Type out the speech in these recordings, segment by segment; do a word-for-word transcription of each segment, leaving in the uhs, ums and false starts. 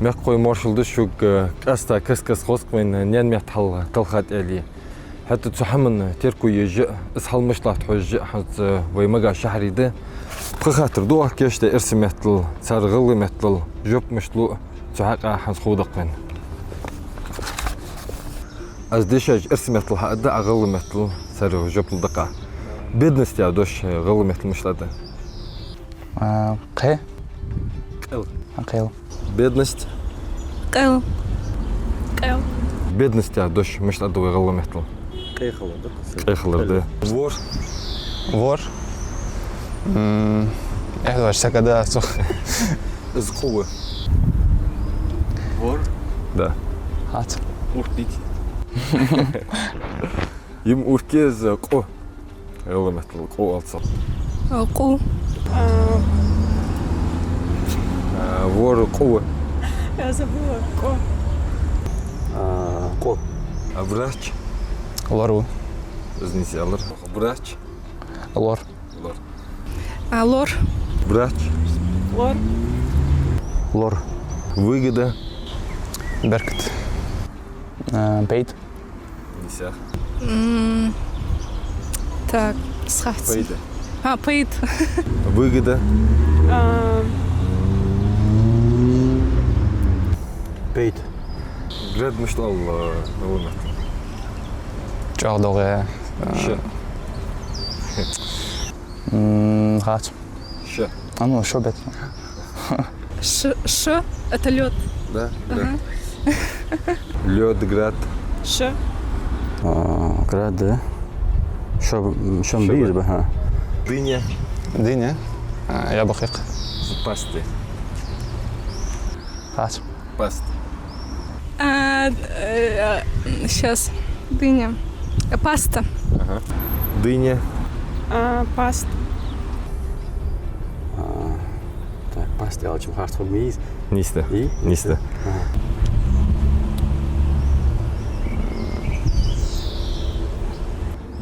Мехкахой, моаршал да шуга, э, къаьстта каст-каста хоза вайна наьна метта хьал талха тӀа аьле. ХӀаьта цу хӀаман терко еш а, из хьал мишта латт хьожаш а хӀанз вай Мага шахьаре да. Пхи хаттар да оаха кийчдаь эрсий меттала, цар гӀалгӀай меттала жоп мишта лу, цу хьакъехьа хӀанз ховргда вайна. Аз дешаш эрсий меттала хьаоаларгда, Ӏа гӀалгӀай меттала цар жоп лургда-кх. Бедность яха дош гӀалгӀай меттала мишта оал? А, кхел. Кхел. А, кхел. Бедность. Кхел. Кхел. Бедность яха дош мишта оал вай гӀалгӀай меттала? Къе хилар да. Къе хилар да. Вор. Вор. М, эхь ваш сакада цох. Из къу ва. Вор? Да. Хац. Урк дий? Им урк я, из къу. ГӀалгӀай меттала къу оал цох. А, къу. А, вор къу ва. Я забыла. Къу. А, къу. А, врач. Лор ва. Из нийса алар. Врач. Лор. Лор. А, лор. Врач. Лор. Лор. Выгода. Беркат. А, пайда. Нийса. М, так, схац. Пайда. А, пайда. Выгода. А. Пайда. Град мишта оал, э, гӀалгӀай меттала? ЧӀоагӀа догӀа. Ш. М, хац. Ш. А ну, шо бет? Ш, ш, это лёд. Да, да. Ага. Лёд, град. Ш. А, град, да. Шо, шо бир ба, ха. Дыня. Дыня? А, яблоко. Пасты. Хац. Паст. А, э, а, щас. Дыня. Э, паста. Ага. Дыня. А, паст. А, так, паст, я очень хард фамилиз. Нийса да. И? Нийса да. Ага.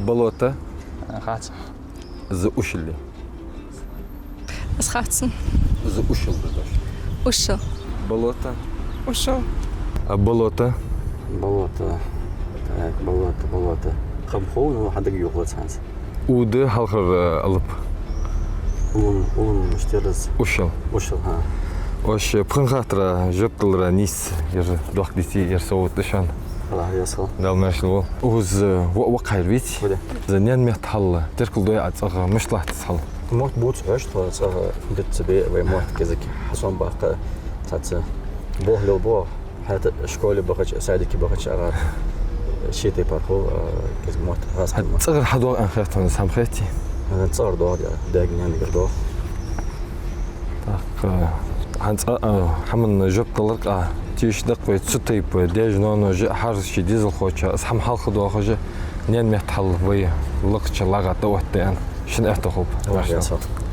Болото. А, хац. Из ушел я. Из хац. Из ушел да дош. Ушел. Болото. Ушел. А болото? Болото. Так, болото, болото. Хам хов, ну, хьадага юхлац хӀанз. У да хьалхара, э, алап. Улун, улун мишта яр из? Ушел. Ушел, хӀа. Оаш, э, пхи хаттара жоп далар нийса яр, дохк дийцар ер совгӀат да шоана. Аллахь раьза хилва. Дала маьрша волва. Укхаза, э, во, воккха хьайр виц. Ваде. Из наьна метта хьал теркалдой Ӏа цӀагӀа, мишта латт из хьал? Мотт бувц хьожаш, тхо цӀагӀа дитта бе вай мотт кӀезига хьасомабаккха, цхьацца болх лелабу, хӀаьта школе бахача, садике бахача агӀар ший тайпара хул, а, кӀезига мотт хьаста. ХӀаьта цӀагӀара хьадоагӀа аьнна хет хьона из хӀама, хетий? А, цӀагӀара доагӀа, даьгара, наьнагара доагӀа. Так, э, хӀанз, э, хӀаман жоп далар-кх Ӏа, тийша да-кх вай цу тайпара даьша-ноаноша а, хӀара ший дезалхочоа из хӀама хьалхадоахаш а, наьна метта хьал вай лакхача лагӀа тӀаоттаде аьнна. Шун аьттув хилба. Аллахь раьза хилва.